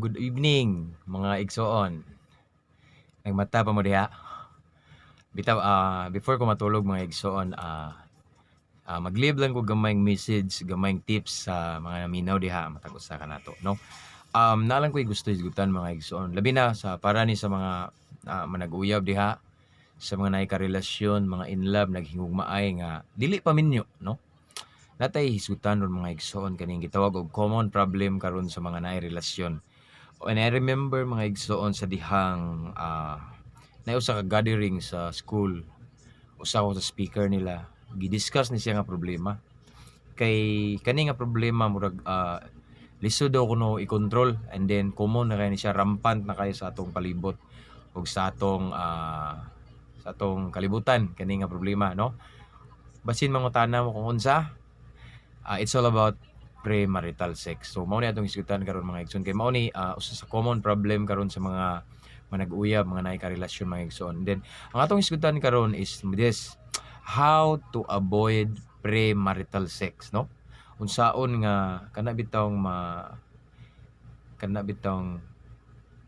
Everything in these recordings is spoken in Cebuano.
Good evening, mga igsoon. Nagmata pa mo diha? Bitaw, before ko matulog, mga igsoon, mag-leave lang ko gamayng message, gamayng tips sa mga naminaw diha matag usa kanato, no? Naa lang ko'y gusto hisgutan, mga igsoon. Labi na sa para ni sa mga manag-uyab diha, sa mga naay karelasyon, mga in love, naghingugmaay nga dili pa minyo, no? Naa tay hisgutan ron, mga igsoon, kaning gitawag og common problem karon sa mga naay relasyon. And I remember, mga igsoon, sa dihang naay usa ka gathering sa school. Usa ko sa speaker nila. Gidiscuss ni siya nga problema. Kay kani nga problema murag lisod daw kuno i-control and then common na kay ni siya, rampant na kayo sa atong palibot ug sa atong kalibutan kani nga problema, no? Basin mangutana mo kung unsa, it's all about premarital sex. So mao ni atong hisgutan karon, mga igsoon, kay mao ni usa sa common problem karon sa mga manag-uyab, mga naay karelasyon, mga igsoon. Then ang atong hisgutan karon is this: how to avoid premarital sex, no? Unsaon nga kana bitawng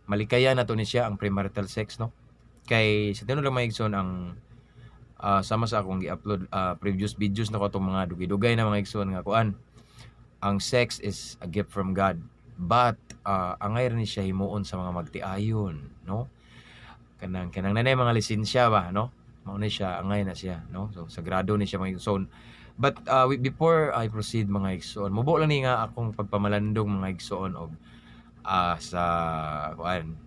malikayan nato ni siya ang premarital sex, no? Kay sa tinuod lang, mga igsoon, ang sama sa akong gi-upload previous videos na ko atong mga dugay-dugay na, mga igsoon, nga kuan, ang sex is a gift from God, but angay ni siya himuon sa mga magtiayon, no? Kanang nanay mga lisensya ba, no? Mao ni siya, angay na siya, no? So sagrado ni siya, mga igsoon. But before I proceed, mga igsoon, mubo lang ni nga akong pagpamalandong, mga igsoon, og sa kuan,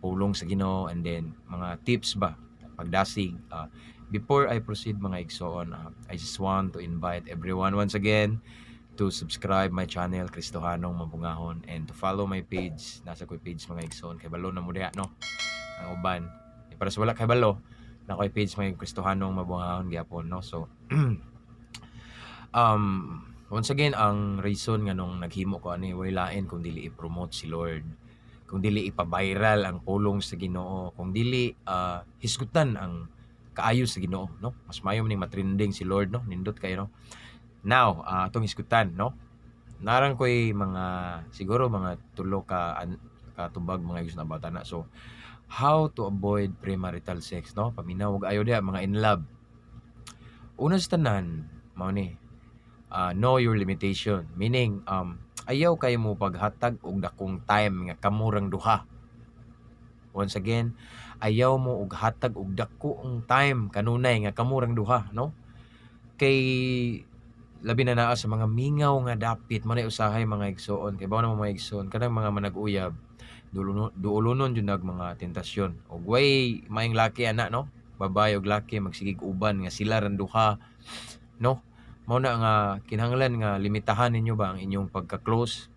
pulong sa Ginoo and then mga tips ba, pagdasig. Before I proceed, mga igsoon, I just want to invite everyone once again to subscribe my channel, Kristohanong Mabungahon, and to follow my page. Naa sa ko'y page, mga igsoon, kay balo na mo diha, no? Ang uban. Eh, para sa wala kay balo, naa ko'y page, mga Kristohanong Mabungahon gyapon, no? So once again, ang reason nga nung naghimo ko ani way lain kung dili i-promote si Lord, kung dili ipa-viral ang pulong sa Ginoo, kung dili hisgutan ang kaayo sa Ginoo, no? Mas maayo man ning matrending si Lord, no? Nindot kayo, no? Now, atong hisgutan, no? Naa rang ko'y mga siguro mga tulo ka tubag, mga igsoon, about ana. So, how to avoid premarital sex, no? Paminaw og ayo diha, mga in love. Una sa tanan, mao ni, know your limitation. Meaning, ayaw kayo mo paghatag og dakong time nga kamo rang duha. Once again, ayaw mo og hatag og dakong time kanunay nga kamo rang duha, no? Kay labi na naa sa mga mingaw nga dapit mo na usahay, mga igsoon, kay bawo na mo, mga igsoon, kanang mga manag-uyab duolonon jud nag mga tentasyon og way maayong laki ana, no? Babae og laki magsigig uban nga sila rang duha, no? Mao na nga kinahanglan nga limitahan ninyo ba ang inyong pagka-close.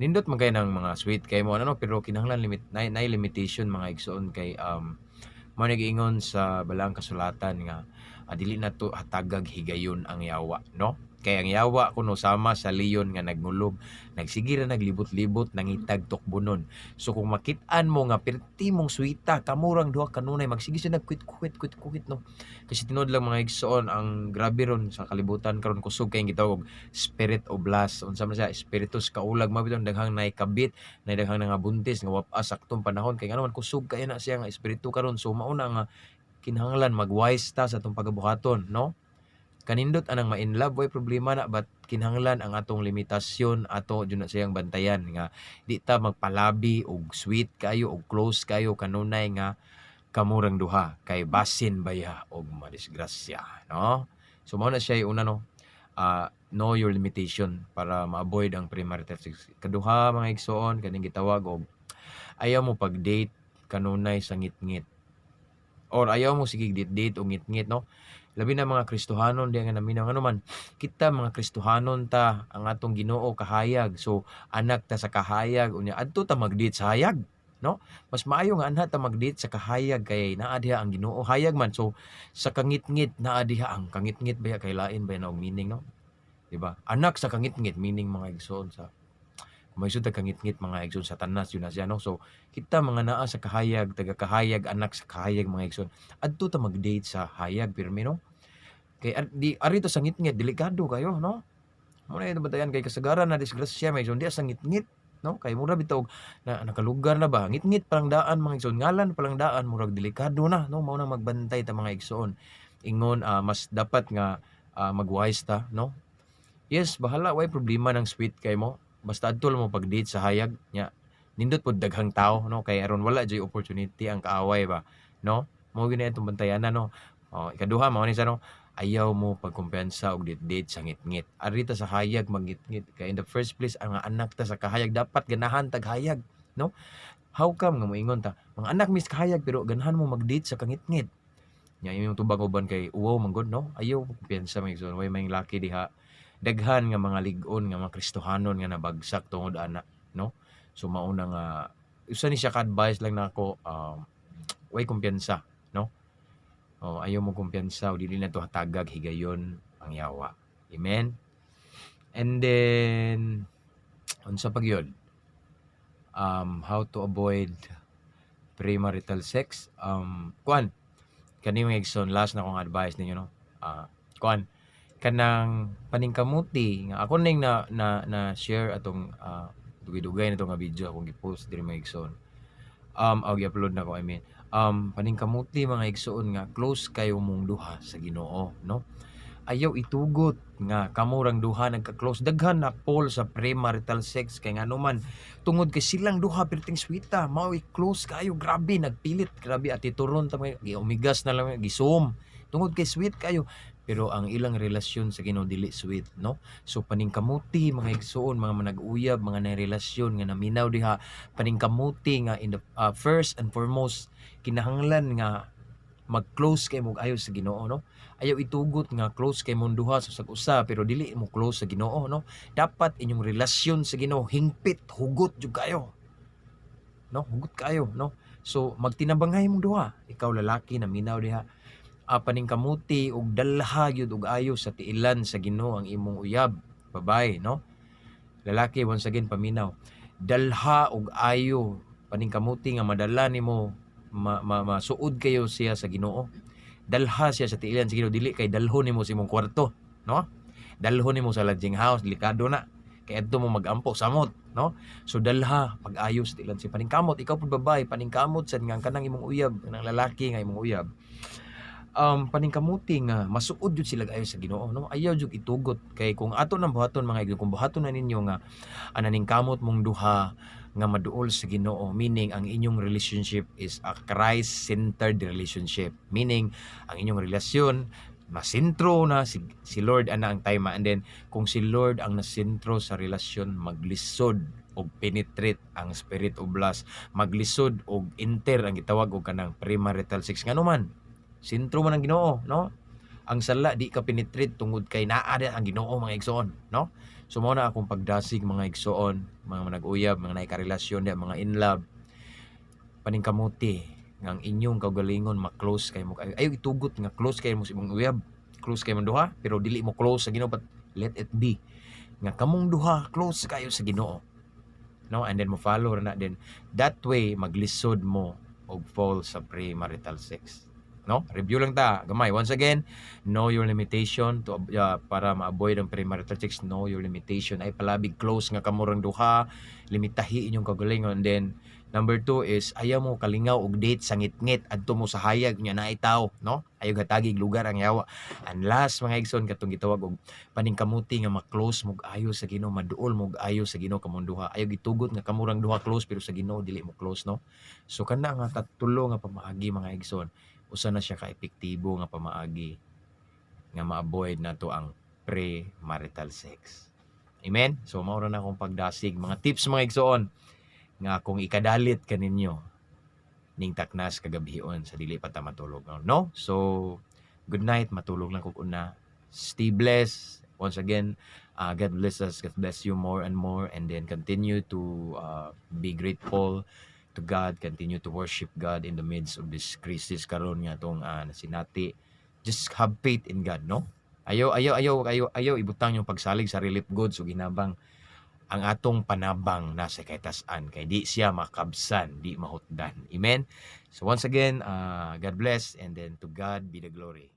Nindot man kay ng mga sweet kay mo ano, pero kinahanglan limit na limitation, mga igsoon, kay mao ni giingon sa balaang kasulatan nga dili na to hatagag higayon ang yawa, no? Kay ang yawa kuno sama sa leon nga nagmulob, nagsige ra naglibot-libot nangitag tukbonon. So kung makit-an mo nga perti mong swita kamo rang duha kanunay, magsige siya nagkwit-kwit kwit-kwit, no? Kasi tinuod lang, mga igsoon, ang grabe ron sa kalibutan karon, kusog kay gitawag og spirit of lust. Unsa man siya, espiritus kaulag, mao bitong daghang naikabit, nay daghang nangabuntis nga wa-as saktong panahon, kay ngano man kusog kay na siya nga espiritu karon. So mao na nga kinahanglan mag-wise ta sa atong pagabuhaton, no? Kanindot anang ma-in love, way problema na, but kinahanglan ang atong limitasyon ato jud na siyang bantayan nga di ta magpalabi og sweet kayo og close kayo kanunay nga kamurang duha, kay basin baya og madisgrasya, no? So mao na siya yung una, no? Know your limitation para ma-avoid ang premarital sex. Kaduha, mga igsoon, kaning gitawag og ayaw mo pag-date kanunay sa ngitngit or ayaw mo sige date-date o ngitngit, no? Labi na mga Kristohanon di nga naminaw, ngano man kita mga Kristohanon ta, ang atong Ginoo kahayag, so anak ta sa kahayag. Unya adto ta mag-date sa hayag, no? Mas maayo nga anha ta mag-date sa kahayag kay naa diha ang Ginoo, hayag man. So sa kangitngit naa diha ang kangitngit baya, kay lain ba na og meaning, no? Di ba? Anak sa kangitngit, meaning, mga igsoon, sa kung may sud kangitngit, mga igsoon, Satanas yun na siya, no? So kita mga naa sa kahayag, taga kahayag, anak sa kahayag, mga igsoon, adto ta mag-date sa hayag pirmi, no? Kay di arito sa ngitngit, delikado kayo, no? Mo na ito bantayan kay kasagaran na disgrasya may igsoon diya sa ngitngit. no? Kay mura bitaw og na nakalugar na ba, ngitngit pa lang daan, mga igsoon, ngalan pa lang daan, murag delikado na, no? Mao nang magbantay ta, mga igsoon. Ingon mas dapat nga mag-wise ta, no? Yes, bahala, way problema ng sweet kay mo. Basta adto lang mo pag-date sa hayag nya. Nindot pud daghang tao, no? Kay aron wala jud opportunity ang kaaway ba, no? Mao gyud na itong bantayanan, no? Oh, ikaduha mao ni sa, no, ayaw mo pagkumpiyansa og date-date sa ngitngit. Ari ta sa hayag magngitngit kay in the first place ang anak ta sa kahayag, dapat ganahan tag hayag, no? How come nga moingon ta, mga anak mis kahayag, pero ganahan mo mag-date sa kangitngit? Nya imong tubag uban kay uwaw man gud, no? Ayaw kumpiyansa, mga igsoon, way may laki diha. Daghan nga mga lig-on nga mga Kristohanon nga nabagsak tungod ana, no? So mao na nga usa ni siya ka advice lang nako, way kumpiyansa, no? Oh, ayaw mo kumpiyansa o dili na to hatagag higayon ang yawa. Amen. And then unsa pa gyud? How to avoid premarital sex? Kuan kani, mga igsoon, last na akong advice ninyo, no? Kuan kanang paningkamuti nga ako ning na na, na share atong dugay-dugay na to nga video akong gi-post diri, mga igsoon. Aw gi-upload na ko, I mean. Paningkamuti, mga igsoon, nga close kayo mong duha sa Ginoo, no? Ayaw itugot nga kamo rang duha nagka-close. Daghan na fall sa premarital sex kay ngano man, tungod kay silang duha perting sweeta, mao close kayo, grabe nagpilit, grabe atituron ta, mga giumigas na lang, gisom tungod kay sweet kayo, pero ang ilang relasyon sa Ginoo dili sweet, no? So paningkamuti, mga igsoon, mga manag-uyab, mga narelasyon nga naminaw diha, paningkamuti nga in the first and foremost kinahanglan nga mag-close kay mo ayo sa Ginoo, no? Ayaw itugot nga close kay mong duha sa usa pero dili mo close sa Ginoo, no? Dapat inyong relasyon sa Ginoo hingpit, hugot jud kayo, no? Hugot kayo, no? So magtinabangay mong duha. Ikaw lalaki na minaw diha, paningkamuti og dalha gyud og ayo sa tiilan sa Ginoo ang imong uyab babae, no? Lalaki, once again, paminaw, dalha og ayo, paningkamuti nga madala nimo, masuod kayo siya sa Ginoo. Dalha siya sa tiilan sa Ginoo, dili kay dalhon nimo sa imong kwarto, no? Dalhon nimo sa lodging house, delikado na kay adto mo magampo samot, no? So dalha pag-ayo sa tiilan si paningkamot. Ikaw pud babae, paningkamot sad nga ang kanang imong uyab, kanang lalaki nga imong uyab, paningkamuti nga masuod jud sila ayo sa Ginoo, no? Ayaw jud itugot kay kung ato nang buhaton, mga igsoon, kung buhaton na ninyo nga ananingkamot mong duha nga maduol sa Ginoo, meaning ang inyong relationship is a Christ-centered relationship, meaning ang inyong relasyon masentro na si Lord ana ang time. And then kung si Lord ang nasentro sa relasyon, maglisod og penetrate ang spirit of lust, maglisod og enter ang gitawag og kanang premarital sex, ngano man sentro man ang Ginoo, no? Ang sala di ka penetrate tungod kay naa di ang Ginoo, mga igsoon, no? So mao na akong pagdasig, mga igsoon, mga manag-uyab, mga naikarelasyon di, mga in love, paningkamuti nga ang inyong kaugalingon ma-close kay mo. Ayaw itugot nga close kay mo sa imong uyab, close kay mo duha pero dili mo close sa Ginoo, but let it be nga kamong duha close kayo sa Ginoo, no? And then mo follow ra na din that way, maglisod mo og fall sa premarital sex, no? Review lang ta gamay. Once again, know your limitation to para ma-avoid ang premarital sex. Know your limitation ay palabig close nga kamo rang duha, limitahi inyong kaugalingon. And then number two is ayaw mo kalingaw og date sa ngitngit, adto mo sa hayag nya naay tawo, no? Ayaw hatagig lugar ang yawa. And last, mga igsoon, katong gitawag og paningkamuti nga ma-close mo ayo sa Ginoo, maduol mo ayo sa Ginoo kamong duha. Ayaw gitugot nga kamo rang duha close pero sa Ginoo dili mo close, no? So kana nga tatulo nga pamaagi, mga igsoon, usa na siya ka epektibo nga pamaagi nga ma-avoid nato ang premarital sex. Amen. So mao ra na akong pagdasig, mga tips, mga igsoon, nga akong ikadalit kaninyo ning taknas kagabhion sa dili pa ta matulog, no? So good night, matulog lang kog una. Stay blessed. Once again, God bless us, God bless you more and more, and then continue to be grateful to God, continue to worship God in the midst of this crisis karon nga atong nasinati. Just have faith in God, no? Ayaw ayaw ayaw ayaw ayaw ibutang yung pagsalig sa relief goods ug hinabang. Ang atong panabang nasa kataas-an kay di siya makabsan, di mahutdan. Amen. So once again, God bless and then to God be the glory.